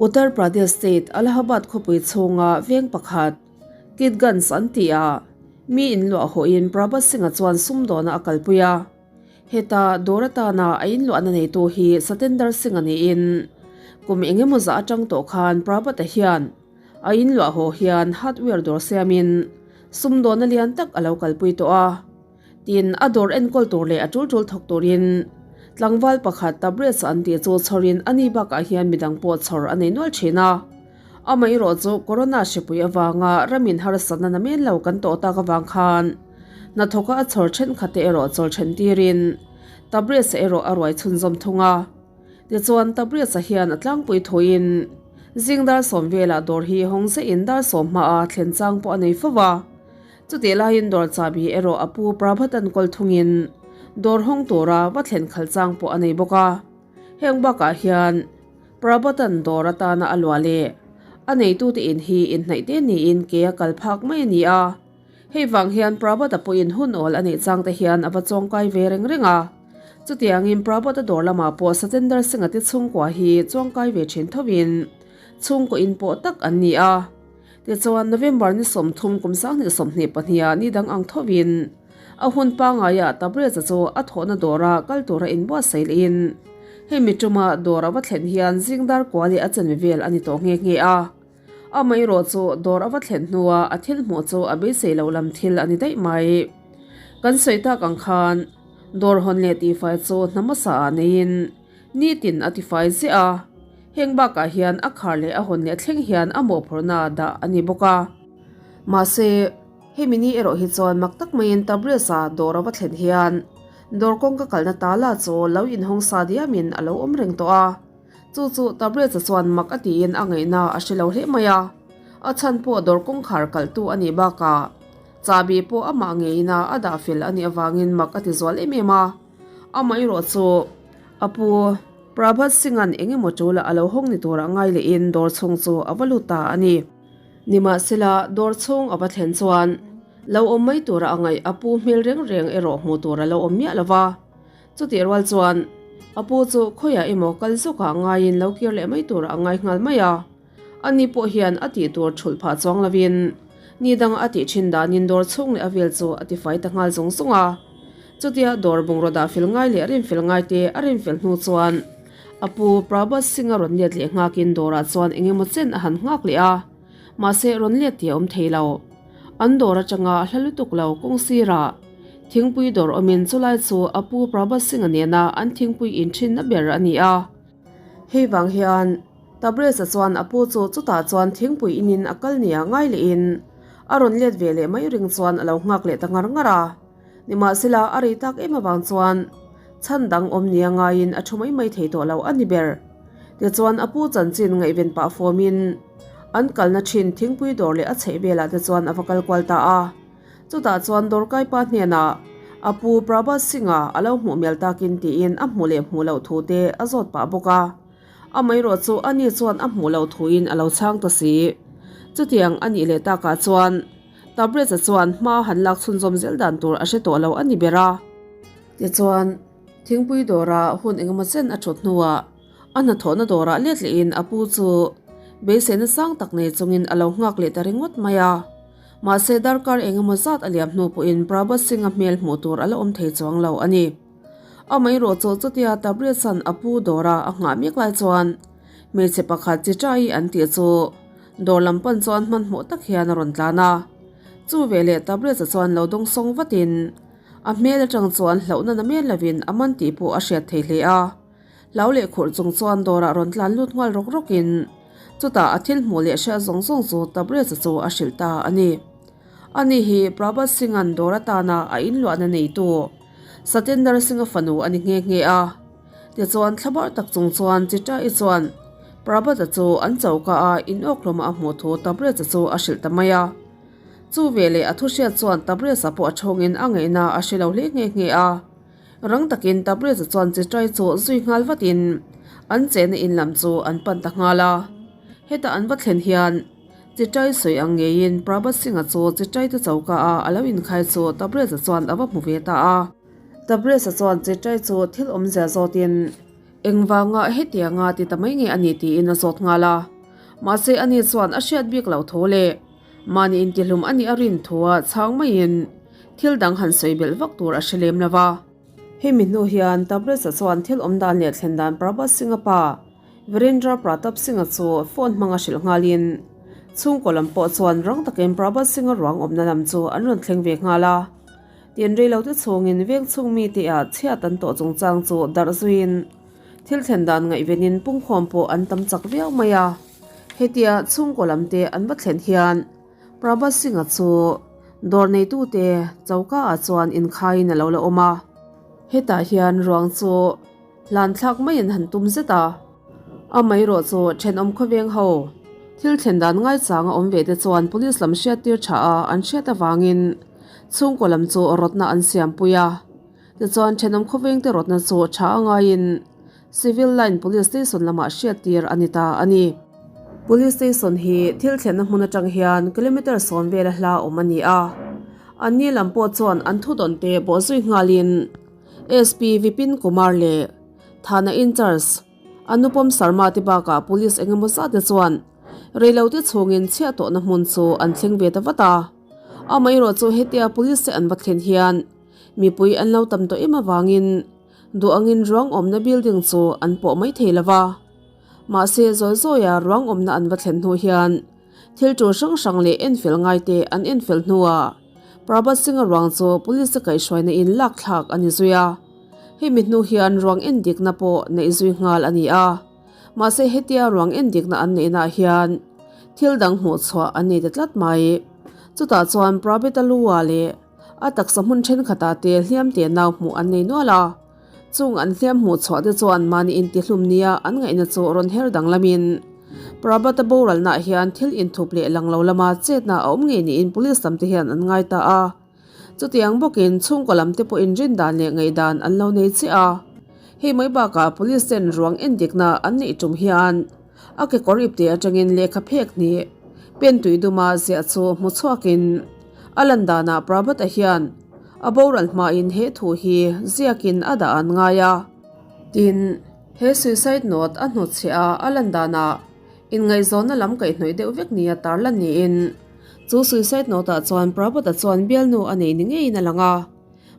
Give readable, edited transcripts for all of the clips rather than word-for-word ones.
Uttar Pradesh state Allahabad khawpui chhunga veng pakhat, Kitganj an tih ah mi inluah hawhin Prabhat Singh-a chuan sumdawna a kalpui a. Heta dawr atana a inluahna neitu hi Satender Singh-a niin kum engemaw zah atang tawh khan Prabhat-a hian a inluah haw hian hardware dawr siamin sumdawna lian tak a lo kalpui tawh a. Tin, a dawr enkawl tur leh a tul tul thawk turin tlangval pakhat Tabrez an tih chu chhawrin a ni bakah hian midang pawh chhawr a nei nual thin a. Amaherawh chu Corona hripui avanga ramin harsatna na men lo kan tawh tak avang khan hnathawka a chhawr thenkhatte erawh chawl then tirin Tabrez-a erawh a ruai chhunzawm thung a. Tichuan Tabrez-a hian a tlangpui thuin zing dar sawm velah dawr hi hawng zehin dar sawm hmaah thlen chang pawh a nei fo va. Chutih laiin dawr chahbi erawh a pu Prabhatan kawl thungin dawr hawng tura va thlen khalh chang pawh a nei bawk a. Heng bakah hian Prabhatan dawr atana a luah leh a neitute in hi inhnaih te niin ke a kal phak mai a ni a. Hei vang hian Prabhata pawhin hun awl a neih chang te hian a va chawngkai ve reng reng a. Chutiangin Prabhata dawr lamah pawh Satender Singh-a te chhungkua hi chawngkai ve thin thovin chhungkaw in pawh tak an ni a. Tichuan, November ni 30 kum 2022 ah ni dang ang thovin a hun pangaiah Tabrez-a chu a thawhna dawra kal tura inbuatsaih lehin hemi tuma dawr a va thlen hian zing dar kua leh a chanve vel a ni tawh nghe nghe a. Amaherawh chu dawr a va thlen hnua a thil hmuh chu a beisei loh lam thil a ni daih mai. Kan sawi tak ang khan dawr hawn leh tihfai chu hna hmasa ah neiin Nitin a tifai ziah a, heng bakah hian a khar leh a hawn leh thleng hian a mawhphurhna dah a ni bawk a. Mahse, hemi ni erawh hi chuan mak tak maiin Tabriz-a dawr a va thlen hian dawr kawngka kalna tala chu lo inhawng sa diamin a lo awm reng tawh a. Chu chu Tabriz-a chuan mak a tiin a ngaihna a hre lo hle mai a, a chhan pawh dawr kawngkhar kalhtu a nih bakah chahbi pawh amah ngeina a dah fel a nih avangin mak a ti zual em em a. Amaherawh chu a pu Prabhat Singh-a'n eng emaw ṭula a lo hawng ni tura ngai lehin dawr chhung chu a va lut ta a ni. Nimahsela, dawr chhung a va thlen chuan lo awm mai tura a ngaih a pu hmel reng reng erawh hmuh tur a lo awm miah lo va. Chutih rual chuan a pu chu khawiah emaw kal zawkah ngaiin lo kir leh mai tura a ngai nghal mai a. Ani pawh hian a tih tur thulh phah chuang lovin ni danga a tih thin danin dawr chhung leh a vel chu a tifai ta nghal zung zung a. Chutia dawr bungraw dah fel ngai leh rin fel ngai te a rin fel hnu chuan a pu Prabhat Singh a rawn let leh nghakin dawrah chuan eng emaw chen a han nghak leh a, mahse rawn let tih a awm thei lo. An dawr atanga hla lutuk lo kawng sirah thingpui dawr awmin chulai chu a pu Prabhat Singh-a nena an thingpui inthinna ber a ni a. Hei vang hian Tabrez-a chuan a pu chu chutah chuan thingpui inin a kal nia ngai lehin a rawn let ve leh mai ring chuan a lo nghak leh ta ngar ngar a. Nimahsela a rei tak em avang chuan chhan dang awm nia ngaiin a thu mai mai thei tawh lo a ni ber. Tichuan a pu chanchin ngaihven pah fawmin an kalna thin thingpui dawr leh a chheih velah te chuan a va kal kual ta a. Chutah chuan dawrkaipa hnenah a pu Prabhat Singh-a a lo hmuh mial takin tiin a hmuh leh hmuh loh thu te a zawt pah bawk a. Amaherawh chu ani chuan a hmuh loh thuin a lo chhang ta si. Chutiang a nih leh takah chuan Tabrez-a chuan hma han lak chhunzawm zel dan tur a hre tawh lo a ni ber a. Tichuan, thingpui dawra hun engemaw chen a thut hnuah a hnathawhna dawrah let lehin a pu chu beiseina sang tak nei chungin a lo nghak leh ta ringawt mai a. Mahse, darkar engemaw zat a liam hnu pawhin Prabhat Singh-a hmel hmuh tur a la awm thei chuang lo a ni. Amaherawh chu chutia Tabriz-a'n a pu dawra a nghah mek lai chuan hmeichhe pakhat chi ṭai an tih chu dawr lam pan chuan hmanhmawh tak hian a rawn tlan a. Chu veleh Tabriz-a chuan lo dawng sawng vatin a hmel atang chuan hlauhna na men lovin a man tih pawh a hriat thei hle a. Hlau leh khurh chung chuan dawrah rawn tlan lut nghal rawk rawkin chutah a thil hmuh leh hriat zawng zawng chu Tabriz-a chu a hrilh ta a ni. Ani hi Prabhat Singh-a'n dawr atana a inluahna neitu Satender Singh-a fanu a ni nghe nghe a. Tichuan thlabar tak chung chuan Chitra-i chuan Prabhat-a chu an choka a inawkhlawma a hmuh thu Tabrez-a chu a hrilh ta mai a. Chu veleh a thuhriat chuan Tabrez-a pawh a thawngin a ngaihna a hre lo hle nghe nghe a. Rang takin Tabrez-a chuan Chitra-i chu zui nghal vatin an chehna in lam chu an pan ta nghal a. Heta an va thlen hian Chitrai sawi ang ngeiin Prabhat Singh-a chu Chitrai te choka a a lo inkhai chu Tabrez-a chuan a va hmu ve ta a. Tabrez-a chuan Chitrai chu thil awmzia zawtin. Engvanga hetianga ti ta mai nge a ni tiin a zawt nghal a. Mahse ani chuan a hriat bik loh tho le. Mahni intihlum a nih a rin thua chhang maiin thil dang han sawi belh vak tur a hre lem lo va. Hemi hnu hian Tabreza chuan thil awm dan leh thlen dan Prabhat Singh-a pa Virendra Pratap Singh-a chu phone hmanga hrilh nghalin chhungkaw lam pawh chuan rang takin Prabhat Singh-a ruang awmna lam chu an rawn thleng ve nghal a. Tin reilote chhungin veng chhung mite ah chhiat an tawh chungchang chu darh zuiin thil thlen dan ngaihvenin pungkhawm pawh an tam chak viau mai a. Hetia chhungkaw lamte an va thlen hian Prabhat Singh-a chu dawr neitute choka ah chuan inkhaiin a lo la awm a. Hetah hian ruang chu hlan thlak mai an han tum zet a. Amaherawh chu thenawm khawveng ho thil thlen dan ngaichang a awm ve te chuan police lam hriattir tha a an hriat avangin chhungkaw lam chu rawtna an siampui a. Tichuan thenawm khawveng te rawtna chu tha a ngaiin Civil Line Police Station lamah hriattir a ni ta a ni. Police Station hi thil thlenna hmun atang hian kilometre sawm vela hla awm a ni a. Anni lam pawh chuan an thudawn te bawhzui nghalin SP Vipin Kumar leh Thana Incharge Anupam Sharma te bakah Police engemaw zat te chuan reilote chhungin chhiah tawhna hmun chu an thleng ve ta vat a. Amaherawh chu hetia Police te an va thlen hian mipui an lo tam tawh em avangin duh angin ruang awmna building chu an pawh mai thei lo va. Mahse zawi zawia ruang awmna an va thlen hnu hian thil tul hrang hrang leh enfel ngaite an enfel hnuah Prabhat Singh-a ruang chu police te kaihhruaina in lak thlak a ni zui a. Hemi hnu hian ruang endikna pawh neih zui nghal a ni a. Mahse hetia ruang endikna an neihnaah hian thil dang hmuh chhuah an nei ta tlat mai. Chutah chuan Prabhat-a lu-ah leh a taksa hmun thenkhatah te hliam te nau hmuh an nei nual a. Chung an hliam hmuh chhuah te chuan mahni intihlum nia an ngaihna chu rawn her danglamin Prabhat-a boralnaah hian thil inthup leh lang lo lama chetna a awm ngei niin police lam te hian an ngai ta a. Chutiang bawkin chhungkaw lam te pawhin rindan leh ngaihdan an lo nei chiah a. Hei mai bakah police ten ruang endikna an neih tum hian a kekawr ipte atangin lehkha phek hnih pen tui duma ziah chu hmu chhuakin a lan danah Prabhat-a hian a boral hmain he thu hi ziakin a dah an ngai a. Tin, he suicide note a hnutchhiah a a lan danah inngaihzawnna lam kaihhnawih deuh vek nia tarlan niin chu suicide note ah chuan Prabhat-a chuan bialnu a nei ni ngeiin a lang a.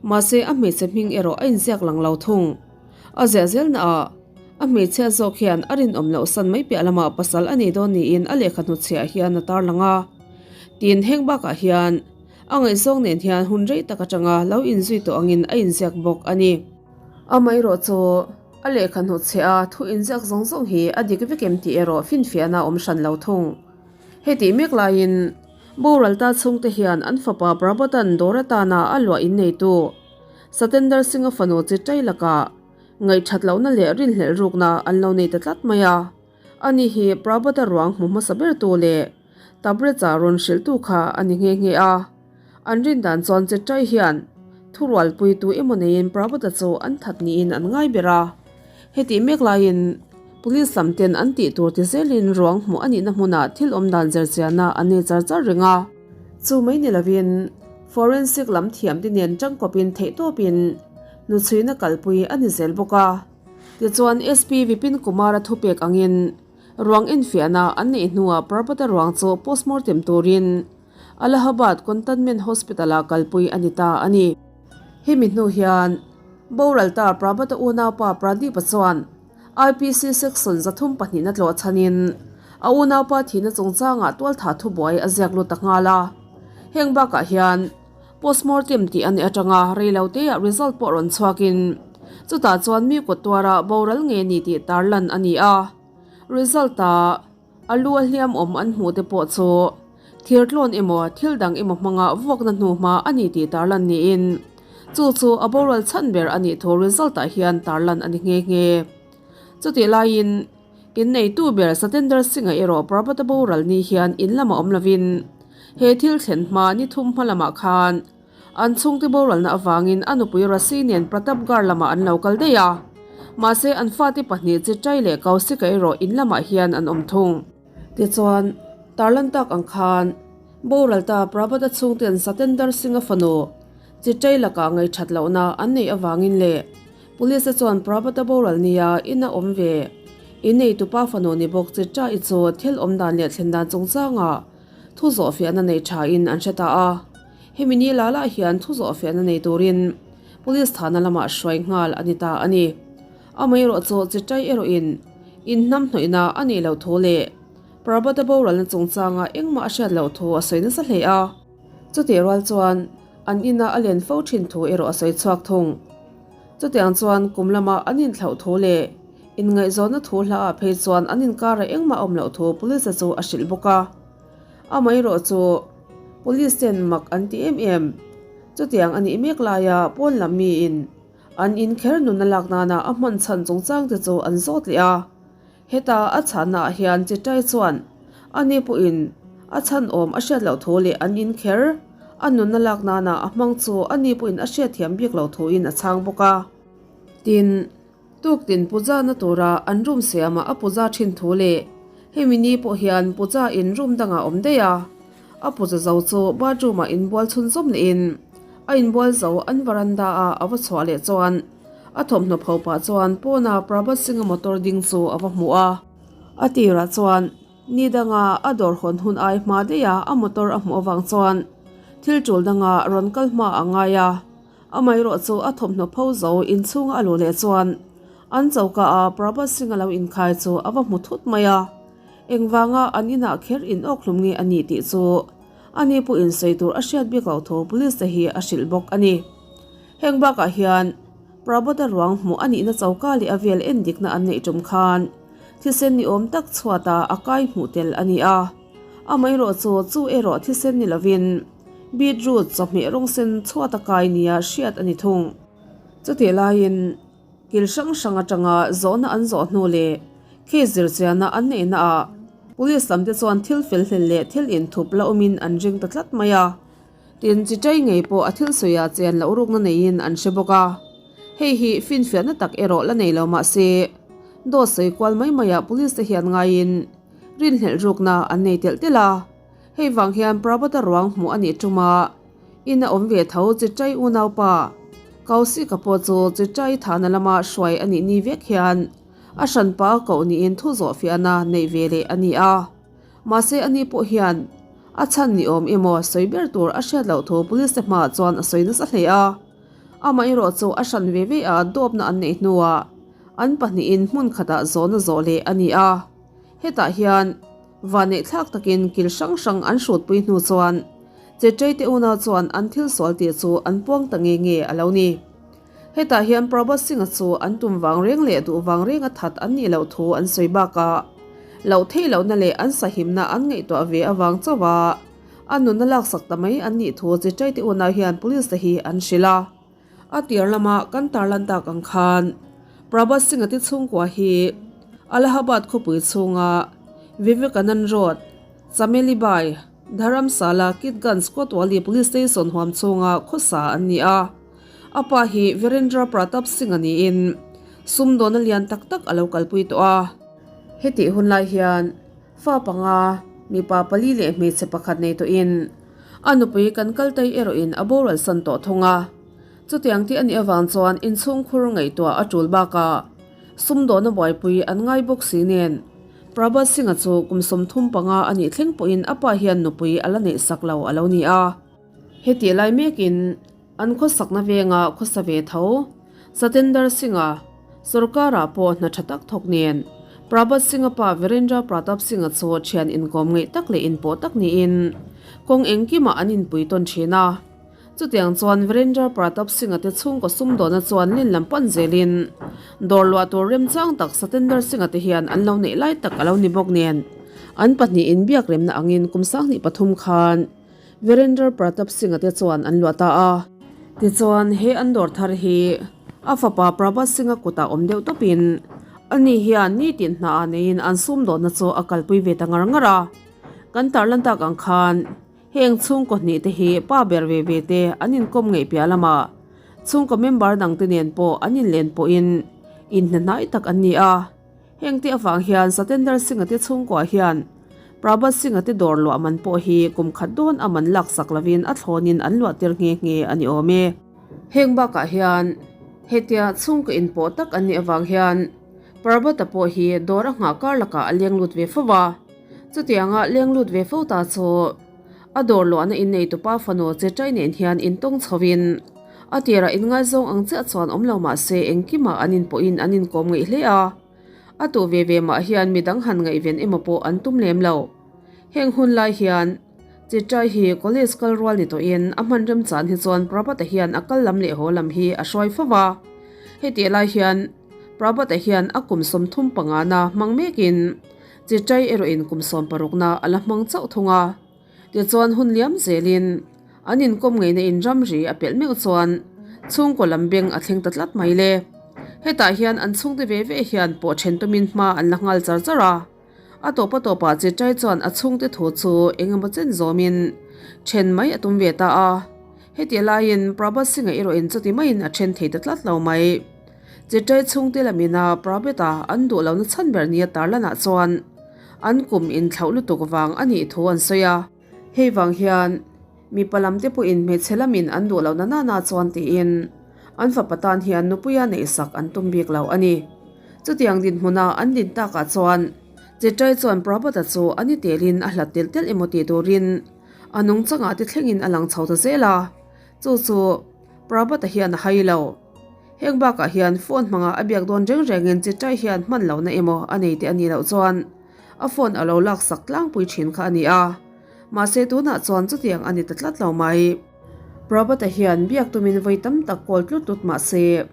Mahse a hmeichhe hming erawh a inziak lang lo thung. A ziah zelna ah a hmeichhia zawk hian a rinawm loh san mai piah lamah pasal a nei dawn niin a lehkha hnutchhiah hian a tarlang a. Tin, heng bakah hian a ngaihzawng nen hian hun rei tak atanga lo inzui tawh angin a inziak bawk a ni. Amaherawh chu a lehkha hnutchhiah a thu inziak zawng zawng hi a dik vek em tih erawh finfiahna a awm hran lo thung. Hetih mek laiin boral ta chhungte hian an fapa Prabhatan dawr atana a luah inneitu Satender Singh-a fanu Chitai lakah ngaihthat lohna leh rinhlelh rukna an lo nei ta tlat mai a. Ani hi Prabhata ruang hmu hmasa bertu leh Tabreza rawn hrilhtu kha a ni nghe nghe a. An rindan chuan Chitai hian thurualpuitu emaw neiin Prabhata chu an that niin an ngai ber a. Hetih mek laiin Police lam ten an tih tur ti zelin ruang hmuh a nihna hmunah thil awm dan zirchianna an nei char char reng a. Chu mai ni lovin Forensic lam thiam te nen tangkawpin theihtawpin hnuchhuina kalpui a ni zel bawk a. Tichuan SP Vipin Kumar-a thupek angin ruang enfiahna an neih hnuah Prabhata ruang chu postmortem turin Allahabad Containment Hospital-ah kalpui a ni ta a ni. Hemi hnu hian boral ta Prabhata unaupa Pradeep-a chuan IPC Section 32 na tlawh chhanin a unaupa thihna chungchangah tualtha thubuai a ziak lut ta nghal a. Heng bakah hian postmortem tih a nih atanga reiloteah result pawh rawn chhuakin chutah chuan mi kut tuara boral nge ni tih tarlan a ni a. Result-ah A lu a hliam awm an hmuh te pawh chu thir tlawn emaw thil dang emaw hmanga vuakna hnu hma a ni tih tarlan niin chu chu a boral chhan ber a nih thu result ah hian tarlan a ni nghe nghe. Chutih laiin inneitu ber Satender Singh-a erawh Prabhata boral ni hian in lamah awm lovin he thil thlen hma ni thum hma lamah khan An chhungte boralna avangin a nupui Rasi nen Pratapgarh lamah an lo kal daih a, mahse an fate pahnih Chitrai leh Kausika erawh in lamah hian an awm thung. Tichuan, tarlan tak ang khan boralta Prabhata chhungten Satender Singh-a fanu Chitrai lakah ngaihthat lohna an neih avangin leh Police te chuan Prabhat-a boral nia ina awm ve in neitupa fanu ni bawk Chitra-i chu thil awm dan leh thlen dan chungchangah thu zawhfiahna nei thain an hre ta a. Hemi ni la lah hian thu zawhfiahna nei turin Police thahna lamah hruai nghal a ni ta a ni. Amaherawhchu Chitra-i erawhin inhnamhnawihna a neih loh thu leh Prabhat-a boralna chungchangah engmah a hriat loh thu a sawi nasa hle a. Chutih rual chuan an ina a len fo thin thu erawh a sawi chhuak thung. Chutiang chuan kum lama an inthlauh thu leh inngaihzawnna thu hlaah phei chuan an inkarah engmah a awm loh thu Police-a chu a hrilh bawk a. Amaherawh chu Police ten mak an ti em em. Chutiang a nih mek laia pawn lam miin an inkher nunna lak nana a hman chhan chungchang te chu an zawt leh a. Heta a chhanna ah hian Chitai chuan ani pawhin a chhan awm a hriat loh thu leh an in kher a nunna lak nana a hmang chu ani pawhin a hriatthiam bik loh thuin a chhang bawk a. Tin, tuktin puja na tura an room siamah a puja thin thu leh hemi ni pawh hian puja in room dangah awm daih a, a puja zo chu bathroom ah inbual chhunzawm lehin a inbual zo an veranda ah a va chhuah leh chuan A thawmhnaw pho pah chuan pawna Prabhat Singh-a motor ding chu a va hmu a. A tirah chuan ni danga a dawr hawn hun ai hma daih a a motor a hmuh avang chuan thil tul danga rawn kal hma a ngai a. Amaherawh chu a thawmhnaw pho zo inchhunga a luh leh chuan an choka a Prabhat Singh-a lo inkhai chu a va hmu thut mai a. Engvanga an inah kher in awk hlum nge a nih tih chu ani pawhin sawi tur a hriat bik loh thu police te hi a hrilh bawk a ni. Heng bakah hian Prabhat-a ruang hmuh a nihna choka leh a vel en dikna an neih tum khan thisen ni awm tak chhuatah a kai hmuh tel a ni a. Amaherawh chu chu erawh thisen ni lovin beetroot chawhmeh rawng sen chhuata kai nia hriat a ni thung. Chutih laiin kil hrang hrang atanga zawhna an zawh hnu leh case zirchianna an neihnaah police lamte chuan thil fel hlel leh thil inthup la awmin an ring ta tlat mai a. Tin, Chitai ngei pawh a thil sawiah chian loh rukna neiin an hre bawk a. Hei hi finfiahna tak erawh la nei lo mah se, dawt sawi kual mai maiah police te hian ngaiin rinhlelh rukna an nei telh telh a. Hei vang hian Prabhat-a ruang hmuh a nih tuma in a awm ve tho Chitai unaupa Kausika pawh chu Chitai thahna lama hruai a nih ni vek hian a hranpa a koh niin thu zawhfiahna neih ve leh a ni a. Mahse ani pawh hian a chhan ni awm emaw sawi ber tur a hriat loh thu police te hmaah chuan a sawi nasa hle a. Amaherawh chu a hran ve ve a dawpna an neih hnuah an pahnihin hmun khatah zawhna zawh leh a ni a. Hetah hian vanneih thlak takin kil hrang hrang an hrutpui hnu chuan Chetei te unau chuan an thil sual tih chu an puang ta nge nge a lo ni. Hetah hian Prabhat Singh-a chu an tum vang reng leh duh vang renga that an nih loh thu an sawi bakah loh theih lohna leh an sahimna an ngaihtuah ve avang chauha a nunna laksak ta mai an nih thu Chitraite unau hian police te hi an hrilh a. A tir lama kan tarlan tak ang khan Prabhat Singh-a te chhungkua hi Allahabad khawpui chhunga Vivekanand Road, Chameli Bai, Dharamsala, Kitganj, Kotwali Police Station huam chhunga khawsa an ni a. A pa hi Virendra Pratap Singh a niin sumdawna lian tak tak a lo kalpui tawh a. Hetih hun lai hian fa panga, mipa pali leh hmeichhe pakhat nei tawhin a nupui kan kal tai erawhin a boral san tawh thung a. Chutiang tih a nih avang chuan inchhungkhur ngaihtuah a tul bakah sumdawna buaipui an ngai bawk si nen Prabhat Singh-a chu kum 35 a nih thleng pawhin a pa hian nupui a la neihsak lo a lo ni a. Hetih lai mekin An khawsakna venga khawsa ve tho. Satender Singh-a sorkarah pawh hna tha tak thawk nen Prabhat Singh-a pa Virendra Pratap Singh-a chu thian inkawm ngeih tak leh inpawh tak niin kawng engkimah an inpui tawn thin a. Chutiang chuan Virendra Pratap Singh-a te chhungkaw sumdawna chuan len lam pan zelin dawr luah tur remchang tak Satender Singh-a te hian an lo neih lai tak a lo ni bawk nen an pahnih inbiak remna angin kum 23 khan Virendra Pratap Singh-a te chuan an luah ta a. Tichuan, he an dawr thar hi a fapa Prabhat Singh-a kutah awm deuh tawpin ani hian nitin hna ah neiin an sumdawnna chu a kalpui ve ta ngar ngar a. Kan tarlan tak ang khan heng chhungkaw hnih te hi pa ber ve ve te an inkawm ngeih piah lamah chhungkaw member dang te nen pawh an inlen pawhin inhnahnai tak an ni a. Heng te avang hian Satender Singh-a te chhungkuah hian Prabhat Singh-a te dawr luah man pawh hi kum khat dawn a man laksak lovin a thlawnin an luah tir nghe nghe a ni awm e. Heng bakah hian Hetia chhungkaw inpawh tak an nih avang hian Parvata pawh hi dawr a nghah kar lakah a leng lut ve fo va. Chutianga leng lut ve fo ta chu a dawr luahna inneitupa fanu Chetai nen hian intawng chhoin a tirah inngaizawng ang chiah chuan awm lo mah se engkimah an inpawhin an inkawm ngeih hle a. A tuh ve ve mah hian midang han ngaihven emaw pawh an tum lem lo. Heng hun lai hian Chitrai hi college kal rual ni tawhin a hman remchan hi chuan Prabhat-a hian a kal lam leh haw lam hi a hruai fo va. Hetih lai hian Prabhat-a hian a kum 35 na hmang mekin Chitrai erawhin kum 16 na a la hmang chauh thung a. Tichuan hun liam zelin an inkawm ngeina in ramri a pelh meuh chuan chhungkaw lam beng a thleng ta tlat mai le. Hetah hian an chhungte ve ve hian pawh then tumin hma an la nghal char char a. A tawp a tawpah Chitai chuan a chhungte thu chu eng emaw chen zawmin then mai a tum ve ta a. Heti laiin Prabhat Singh-a erawhin chuti maiin a then thei ta tlat lo mai. Chitai chhungte lamina Prabhat-a an duh lohna chhan ber nia tarlanah chuan an kum inthlauh lutuk vang a nih thu an sawi a. Hei vang hian mipa lam te pawhin hmeichhe lamin an duh lohna nana chuan tiin an fapa tan hian nupuia neihsak an tum bik lo a ni. Chutiang dinhmuna an din takah chuan Chitai chuan Prabhat-a chu a ni telin a hlat telh telh emaw tih turin a nungchangah te thlengin a lang chho ta zel a, chu chu Prabhat-a hian a hai lo. Heng bakah hian phone hmanga a biak dawn reng rengin Chitai hian hman lohna emaw a nei teh a nih loh chuan A phone a lo laksak tlangpui thin kha a ni a, mahse tunah chuan chutiang a ni ta tlat lo mai. Prabhat-a hian biak tumin vawi tam tak call tlut tlut mahse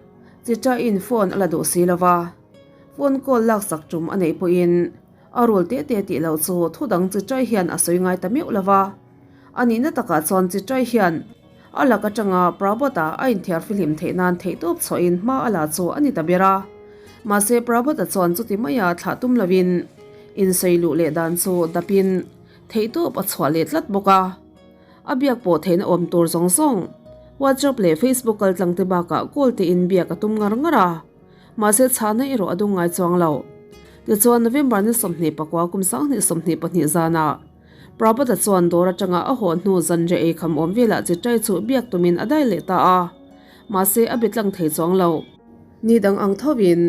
Chicha-in phone a la duh si lo va, phone call laksak tum a neih pawhin a rul te te tih loh chu thu dang Chichai hian a sawi ngai ta meuh lo va. A nihna takah chuan Chichai hian a lak atanga Prabhat-a a inthiar fihlim theih nan theihtawp chhuahin hma a la chu a ni ta ber a. Mahse Prabhat-a chuan chuti maia thlah tum lovin insawi luh leh dan chu dapin theihtawp a chhuah leh tlat bawk a. A biak pawh theihna awm tur zawng zawng WhatsApp leh Facebook kaltlang te bakah call tein biak a tum ngar ngar a. Mahse chhahna erawh a dawng ngai chuang lo. Tichuan November ni 29 kum 2022 zanah Prabhat-a chuan dawr atanga a haw hnu zanriah ei kham awm velah Chitrai chu biak tumin a dai leh ta a, mahse a be tlang thei chuang lo. Ni dang ang thovin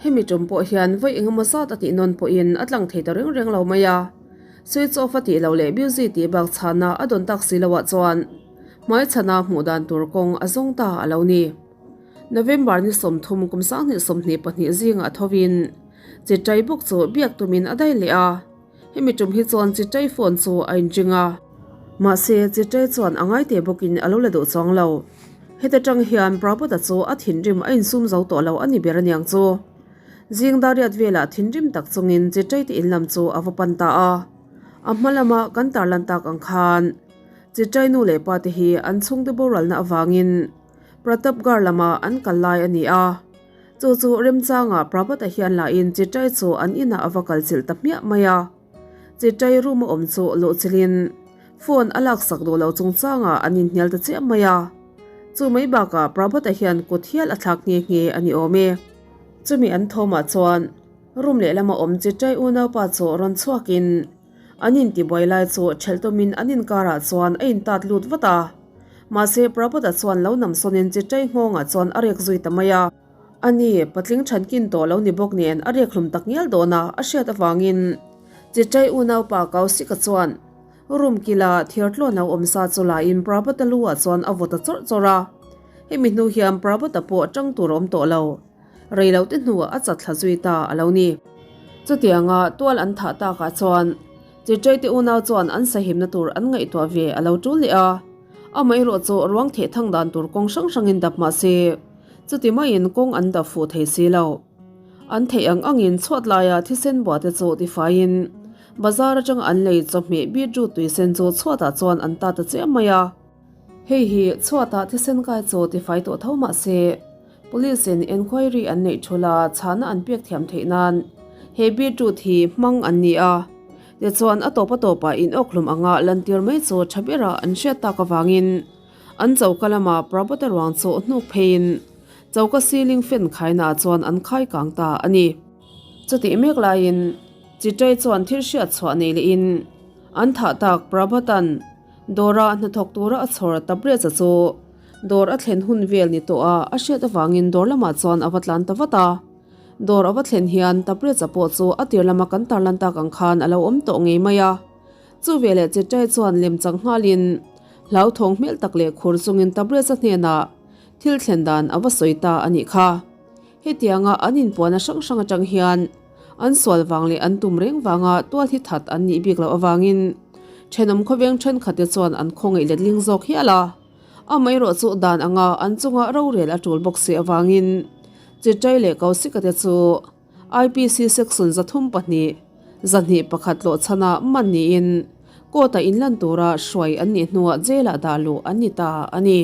hemi tum pawh hian vawi engemaw zat a tih nawn pawhin a tlang thei ta reng reng lo mai a, switch off a tih loh leh busy tih bak chhana a dawn tak si loah chuan hmaichhana hmuh dan tur kawng a zawng ta a lo ni. November ni 30 kum 2022 zingah thovin Chitrai bawk chu biak tumin a dai leh a. Hemi tum hi chuan Chitai phone chu a inring a, mahse Chitai chuan a ngai teh bawkin a lo la duh chuang lo. Heta tang hian Prabhat-a chu a thinrim a insum zo tawh lo a ni ber aniang chu. Zing dariat velah thinrim tak chungin Chitai te in lam chu a va pan ta a. A hma lama kan tarlan tak ang khan Chitai nu leh pa te hi an chhungte boralna avangin Pratapgarh lamah an kal lai a ni a. Chu chu remchangah Prabhat-a hian lahin Chittai chu an inah a va kal chilh ta hmiah mai a. Chittai room a awm chu luh chilhin phone a laksak duh lo chungchangah an inhnial ta chiah mai a. Chu mai bakah Prabhat-a hian kut hial a thlak nghe nghe a ni awm e. Chumi an thawmah chuan room lehlama awm Chittai unaupa chu rawn chhuakin An intibuai lai chu ṭhelh tawmin an inkarah chuan a intat lut vat a. Mahse, Prabhat-a chuan lo nam sawnin Chitai nghawngah chuan a rek zui ta mai a. Ani, patling ṭhankin tawh lo ni bawk nen a rek hlum tak ngial dawn a, a hriat avangin Chitai unaupa Kausika chuan room kila thirtlawn lo awm sa chu lain Prabhat-a lu-ah chuan a vaw ta chawrh chawrh a. Hemi hnu hian Prabhat-a pawh ṭang tur a awm tawh lo. Reilote hnuah a chatthla zui ta a lo ni. Chutianga tual an thah takah chuan Chitraite unau chuan an sahimna tur an ngaihtuah ve a lo tul leh a. Amaherawh chu ruang theh thang dan tur kawng hrang hrangin dap mah se, chuti maiin kawng an dap fuh thei si lo. An theih ang angin chhuat laia thisen buate chu tifaiin bazar atanga an lei chawhmeh beetroot tuisen chu chhuatah chuan an ta ta chiam mai a. Hei hi chhuatah thisen kai chu tifai tawh tho mah se, Police in enquiry an neih thul a, chhana an pek thiam theih nan he beetroot hi hmang an ni a. Tichuan a tawp a tawpah in awkhlum anga lantir mai chu tha bera an hriat tak avangin an choka lama Prabhat-a ruang chu hnuk pheiin choka ceiling fan khainaah chuan an khai kang ta a ni. Chutih mek laiin Chitrai chuan thil hriat chhuah nei lehin an thah tak Prabhat-a'n Dawra hnathawk tura a chhawr Tabreza chu. Dawr a thlen hun vel ni tawh a, a hriat avangin dawr lamah chuan a va tlan ta vat a. Dawr a va thlen hian Tabreza pawh chu a tir lama kan tarlan tak ang khan a lo awm tawh ngei mai a. Chu veleh Chitrai chuan lem chang nghalin hlauthawng hmel tak leh khur chungin Tabreza hnenah thil thlen dan a va sawi ta a nih kha. Hetianga an inpuahna hrang hrang atang hian an sual vang leh an tum reng vanga tual hi that an nih bik loh avangin thenawm khawveng thenkhatte chuan an khawngaih letling zawk hial a. Amaherawh chu dan anga an chunga rorel a tul bawk si avangin Chitrai leh Kausika te chu IPC section 32, 21 tlawh chhana man niin court-a inlan tura hruai an nih hnuah jail-ah dah luh an ni ta a ni.